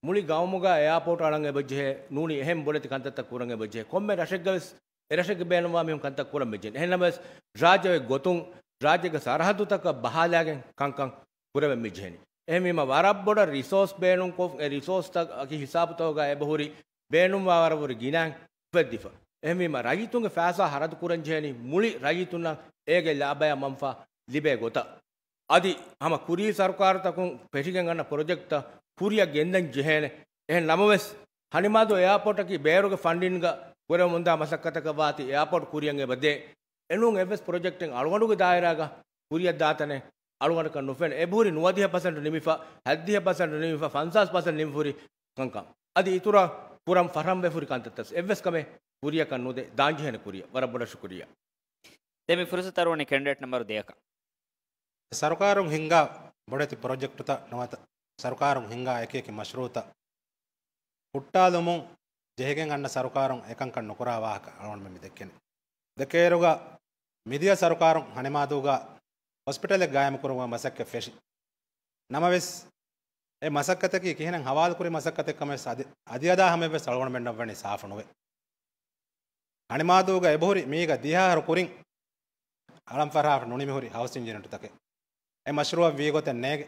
މުޅި ގައުމުގަ އެއާޕޯޓް އަޅަން އެބަޖެހޭ ނޫނީ އެހެން ބޮޑެތި ކަންތައްތައް ކުރަން އެބަޖެހޭ. ކޮންމެ ރަށެއްގަވެސް އެރަށެއްގެ ބޭނުންވާ މީހުން ކަންތައް ކުރަން މިޖެހެނީ. އެހެންނަމަވެސް ރާއްޖެ އޮތް ގޮތުން ރާއްޖޭގެ ސަރަހައްދުތަކަށް ބަހާލާގެން ކަންކަން ކުރެވެން މިޖެހެނީ. އެހެންވީމަ ވަރަށް ބޮޑަށް ރިސޯސް ބޭނުންކޮށް، އެ ރިސޯސްތަކަކީ ހިސާބުތަކުގަ އެބަހުރި ބޭނުންވާ ވަރަށް ވުރެ ގިނައިން އުފެއްދިފަ. އެހެންވީމަ ރައްޔިތުންގެ ފައިސާ ހަރަދު ކުރަން ޖެހެނީ މުޅި ރައްޔިތުންނަށް އޭގެ ލާބަޔާ މަންފާ ލިބޭ ގޮތަށް. އަދި ހަމަ ކުރީ ސަރުކާރުތަކުން ފެށިގެން އަންނަ ޕްރޮޖެކްޓްތައް ކުރިއަށް ގެންދަން ޖެހޭނެ. އެހެން ނަމަވެސް، ހަނިމާދޫ އެއާޕޯޓަކީ ބޭރުގެ ފަންޑިންގ ކުރެވެމުންދާ މަސައްކަތަކަށް ވާތީ އެއާޕޯޓް ކުރިއަށް އެބަ ދޭ. އެނޫން އެއްވެސް ޕްރޮޖެކްޓެއް އަޅުގަނޑުގެ ދާއިރާގަ ކުރިއަށް ދާތަނެއް އަޅުގަނޑަކަށް ނުފެނޭ. އެބަހުރި ނުވަދިހަ ޕަސެންޓް ނިމިފަ، ހަތްދިހަ ޕަސެންޓް ނިމިފަ، ފަންސާސް ޕަސެންޓް ނިމިފަ ހުރި ކަންކަން. އަދި އިތުރަށް ކުރަން ފަށަން ވެފަ ހުރި ކަންތައްތައް އެއްވެސް ކަމެއް ކުރިއަކަށް ނުދޭ. ދާންޖެހޭނެ ކުރިއަށް. ވަރަށް ބޮޑަށް ޝުކުރިއްޔާ. ދެން މި ފުރުސަތު އަރުވަނީ ކެނޑިޑޭޓް ނަމްބަރު ދެއަކަށް. ސަރުކާރުން ހިންގާ ބޮޑެތި ޕްރޮޖެކްޓުތައް ނުވަތަ ސަރުކާރުން ހިންގާ އެކި އެކި މަޝްރޫއުތައް ހުއްޓާލުމުން ޖެހިގެން އަންނަ ސަރުކާރުން އެކަންކަން ނުކުރާ ވާހަކަ އަޅުގަނޑުމެން މި ދެއްކެނީ. ދެކޭއިރުގަ މިދިޔަ ސަރުކާރުން ހަނިމާދޫގަ ހޮސްޕިޓަލެއް ގާއިމުކުރުމުގެ މަސައްކަތް ފެށި. ނަމަވެސް، އެ މަސައްކަތަކީ ކިހިނެއް ހަވާލުކުރި މަސައްކަތެއް ކަމަށް ވެސް އަދި، އަދިއަދާ ހަމައެއްވެސް އަޅުގަނޑުމެންނަށް ވަނީ ސާފު ނުވޭ. ހަނިމާދޫގަ އެބަހުރި މީގަ ދިހަ އަހަރު ކުރިން އަޅަން ފަށާފަ ނުނިމިހުރި ހައުސިން ޔުނިޓުތަކެއް. އެ މަޝްރޫއަށް ވީގޮތެއް ނޭގެ.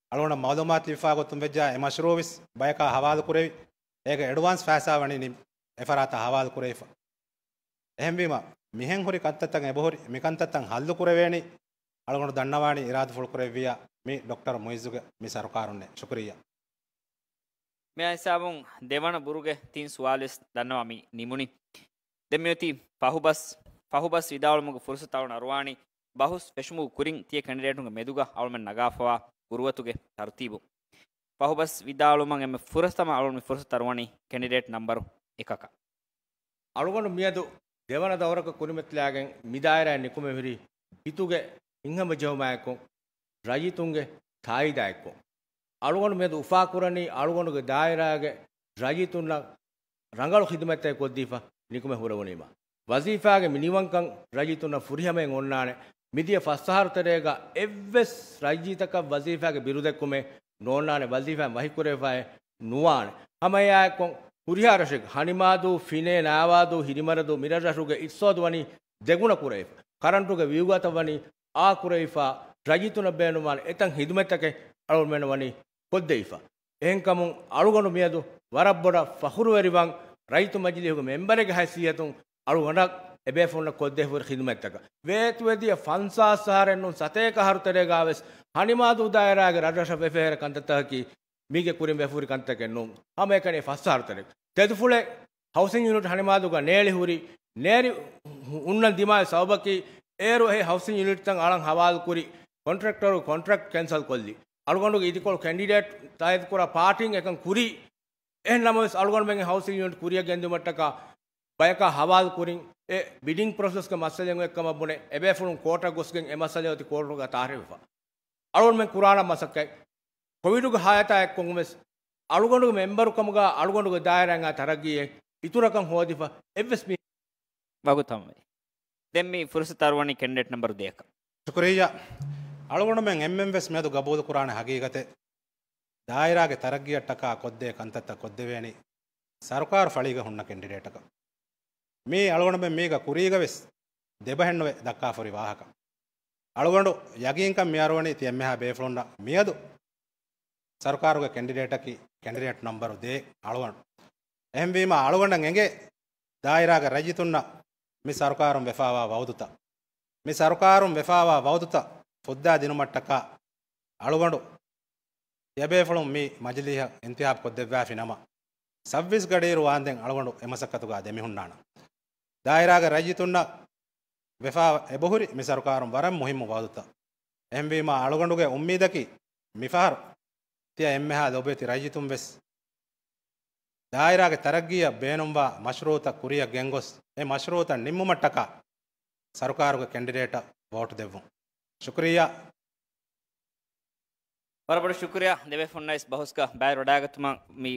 އަޅުގަނޑަށް މައުލޫމާތު ލިބިފާ ގޮތުން ވެއްޖާ އެ މަޝްރޫއުވެސް ބަޔަކާ ހަވާލު ކުރެވި، އޭގެ އެޑްވާންސް ފައިސާ ވަނީ ނި-، އެފަރާތަށް ހަވާލު ކުރެވިފަ. އެހެންވީމަ، މިހެން ހުރި ކަންތައްތައް އެބަހުރި، މި ކަންތައްތައް ހައްލު ކުރެވޭނީ، އަޅުގަނޑު ދަންނަވާނީ އިރާދަފުޅު ކުރެއްވިއްޔާ މި ޑޮކްޓަރ މުއިއްޒުގެ މި ސަރުކާރުންނޭ. ޝުކުރިއްޔާ. މި ހިސާބުން ދެވަނަ ބުރުގެ ތިން ސުވާލުވެސް ދަންނަވާ މި ނިމުނީ. ދެން މިއޮތީ ފަހުބަސް، ފަހުބަސް ވިދާޅުމުގެ ފުރުސަތު އަޅުގަނޑު އަރުވާނީ ބަހުސް ފެށުމުގެ ކުރިން ތިޔަ ކެނޑިޑޭޓުންގެ މެދުގަ އަޅުމެން ނަގާފަވާ ގުރުއަތުގެ ތަރުތީބު. ފަހުބަސް ވިދާޅުވުމަށް އެންމެ ފުރަތަމަ އަޅުގަނޑު މި ފުރުސަތު އަރުވަނީ ކެނޑިޑޭޓް ނަމްބަރު އެކަކަށް. އަޅުގަނޑު މިއަދު ދެވަނަ ދައުރަކަށް ކުރިމަތިލާގެން މި ދާއިރާއިން ނިކުމެ ހުރީ ހިތުގެ ހިތްހަމަޖެހުމާއެކު، ރައްޔިތުންގެ ތާއީދާއެކު. އަޅުގަނޑު މިއަދު އުފާކުރަނީ އަޅުގަނޑުގެ ދާއިރާގެ ރައްޔިތުންނަށް ރަނގަޅު ޚިދުމަތްތައް ކޮށްދީފަ ނިކުމެ ހުރެވުނީމަ. ވަޒީފާގެ މި ނިވަންކަން ރައްޔިތުންނަށް ފުރިހަމައިން އޮންނާނެ. މިދިޔަ ފަސްއަހަރު ތެރޭގަ އެއްވެސް ރައްޔިތަކަށް ވަޒީފާގެ ބިރުދެއްކުމެއް ނޯންނާނެ، ވަޒީފާއިން ވަހިކުރެވިފައެއް ނުވާނެ. ހަމައެއާއެކު ހުރިހާ ރަށެއް، ހަނިމާދޫ، ފިނޭ، ނާވާދޫ، ހިރިމަރަދޫ، މިރަށްރަށުގެ އިޤްތިޞާދު ވަނީ ދެގުނަ ކުރެވިފަ. ކަރަންޓުގެ ވިއުގަތައް ވަނީ އާ ކުރެވިފަ. ރައްޔިތުންނަށް ބޭނުންވާނެ އެތަން ޚިދުމަތްތަކެއް އަޅުގަނޑުމެން ވަނީ ކޮށްދެވިފަ. އެހެންކަމުން އަޅުގަނޑު މިއަދު ވަރަށް ބޮޑަށް ފަޚުރުވެރިވަން ރައްޔިތު މަޖިލީހުގެ މެމްބަރެއްގެ ހައިސިއްޔަތުން އަޅުގަނޑަށް އެބޭފުޅުންނަށް ކޮށްދޭ ހުރި ޚިދުމަތްތަކަށް. ވޭތުވެދިޔަ ފަންސާސް އަހަރެއް ނޫން ސަތޭކަ އަހަރު ތެރޭގަވެސް ހަނިމާދޫ ދާއިރާގެ ރަށްރަށަށް ވެފަ ހުރި ކަންތައްތަކަކީ މީގެ ކުރިން ވެފަ ހުރި ކަންތަކެއް ނޫން. ހަމައެކަނި ފަސް އަހަރު ތެރޭ. ތެދުފުޅެއް ހައުސިން ޔުނިޓް ހަނިމާދޫގަ ނޭޅި ހުރި، ނޭރި ހުންނަން ދިމާވި ސަބަބަކީ، އޭރު އެ ހައުސިން ޔުނިޓްތައް އަޅަން ހަވާލުކުރި ކޮންޓްރެކްޓަރު ކޮންޓްރެކްޓް ކެންސަލް ކޮށްލި. އަޅުގަނޑުގެ އިދިކޮޅު ކެންޑިޑޭޓް ތާއީދުކުރާ ޕާޓީން އެކަން ކުރީ. އެހެން ނަމަވެސް، އަޅުގަނޑުމެންގެ ހައުސިން ޔުނިޓް ކުރިއަށް ގެންދިއުމަށްޓަކާ ބަޔަކާ ހަވާލު ކުރިން އެ ބިޑިން ޕްރޮސެސްގެ މައްސަލައެއް އޮތްކަމަށް ބުނެ، އެބޭފުޅުން ކޯޓަށް ގޮސްގެން އެ މައްސަލަ އޮތީ ކޯޓުގަ ތާރީޚުވެފަ. އަޅުގަނޑުމެން ކުރާނަން މަސައްކަތް ކޮވިޑުގެ ހާލަތާ އެއްކޮށް ވެސް އަޅުގަނޑުގެ މެމްބަރުކަމުގަ އަޅުގަނޑުގެ ދާއިރާއިން ތަރައްގީއެއް އިތުރަކަށް ހޯދިފަ އެއްވެސް މީ ވަގުތު ހަމަވެ. ދެން މި ފުރުސަތު އަރުވަނީ ކެންޑިޑޭޓް ނަމްބަރު ދެއަކަށް. ޝުކުރިއްޔާ. އަޅުގަނޑުމެން އެންމެން ވެސް މިއަދު ގަބޫލު ކުރާނެ ހަގީގަތެއް. ދާއިރާގެ ތަރައްގީއަށްޓަކާ ކޮށްދޭ ކަންތައްތައް ކޮށްދެވޭނީ ސަރުކާރު ފަޅީގަ ހުންނަ ކެންޑިޑޭޓަކަށް. މީ އަޅުގަނޑުމެން މީގަ ކުރީގަ ވެސް ދެބަހެއްނުވެ ދައްކާފަ ހުރި ވާހަކަ. އަޅުގަނޑު ޔަގީންކަން މިއަރުވަނީ ތި އެންމެހާ ބޭފުޅުންނަށް މިއަދު ސަރުކާރުގެ ކެންޑިޑޭޓަކީ ކެންޑިޑޭޓް ނަމްބަރު ދޭއް އަޅުގަނޑު. އެހެންވީމާ އަޅުގަނޑަށް އެނގޭ ދާއިރާގެ ރައްޔިތުންނަށް މި ސަރުކާރުން ވެފާވާ ވައުދުތައް، މި ސަރުކާރުން ވެފާވާ ވައުދުތައް ފުއްދާ ދިނުމަށްޓަކާ އަޅުގަނޑު ތިޔަބޭފުޅުން މި މަޖިލީހަށް އިންތިހާބް ކޮށްދެއްވާފި ނަމަ، ސައްވީސް ގަޑިއިރު ވާންދެން އަޅުގަނޑު އެމަސައްކަތުގަ ދެމިހުންނާނަން. ދާއިރާގެ ރައްޔިތުންނަށް ވެފާ އެބަހުރި މި ސަރުކާރުން ވަރަށް މުހިއްމު ވައުދުތައް. އެހެންވީމާ އަޅުގަނޑުގެ އުއްމީދަކީ މިފަހަރު ތިޔަ އެންމެހާ ލޯބިވެތި ރައްޔިތުން ވެސް ދާއިރާގެ ތަރައްގީއަށް ބޭނުންވާ މަޝްރޫއުތައް ކުރިއަށް ގެންގޮސް، އެ މަޝްރޫއުތައް ނިންމުމަށްޓަކާ ސަރުކާރުގެ ކެންޑިޑޭޓަށް ވޯޓު ދެއްވުން. ޝުކުރިއްޔާ. ވަރަށް ބޮޑަށް ޝުކުރިއްޔާ ދެބޭފުންނަށް ވެސް ބަހުސްގަ ބައިވެރިވަޑައިގަތުމަށް މި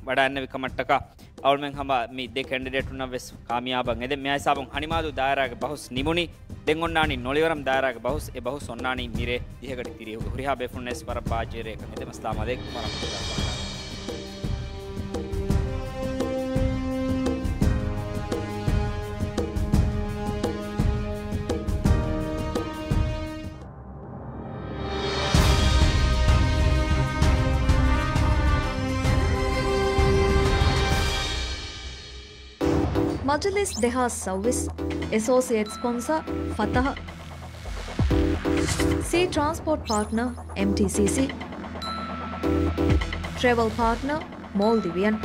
ވަޑައިންނެވި ކަމަށްޓަކާ. އަޅުމެން ހަމަ މި ދެ ކެންޑިޑޭޓުންނަށް ވެސް ކާމިޔާބަށް އެދެން. މި ހިސާބުން ހަނިމާދޫ ދާއިރާގެ ބަހުސް ނިމުނީ. ދެން އޮންނާނީ ނޮޅިވަރަމް ދާއިރާގެ ބަހުސް. އެ ބަހުސް އޮންނާނީ މިރޭ ދިހަ ގަޑި ތިރީހުގަ. ހުރިހާ ބޭފުންނަށް ވެސް ވަރަށް ބާއްޖަވެރި އެކަން އެދެމަ. އައްސަލާމު ޢަލައިކުމް ވަރަޙްމަތުﷲ ވަބަރަކާތުހު. މަޖިލިސް ދެހާސް ސައުވީސް، އެސޯސިއޭޓް ސްޕޮންސަރ ފަތަހަ، ސީ ޓްރާންސްޕޯޓް ޕާޓްނަރ އެމްޓީސީސީ، ޓްރެވެލް ޕާޓްނަރ މޯލްޑިވިއަން.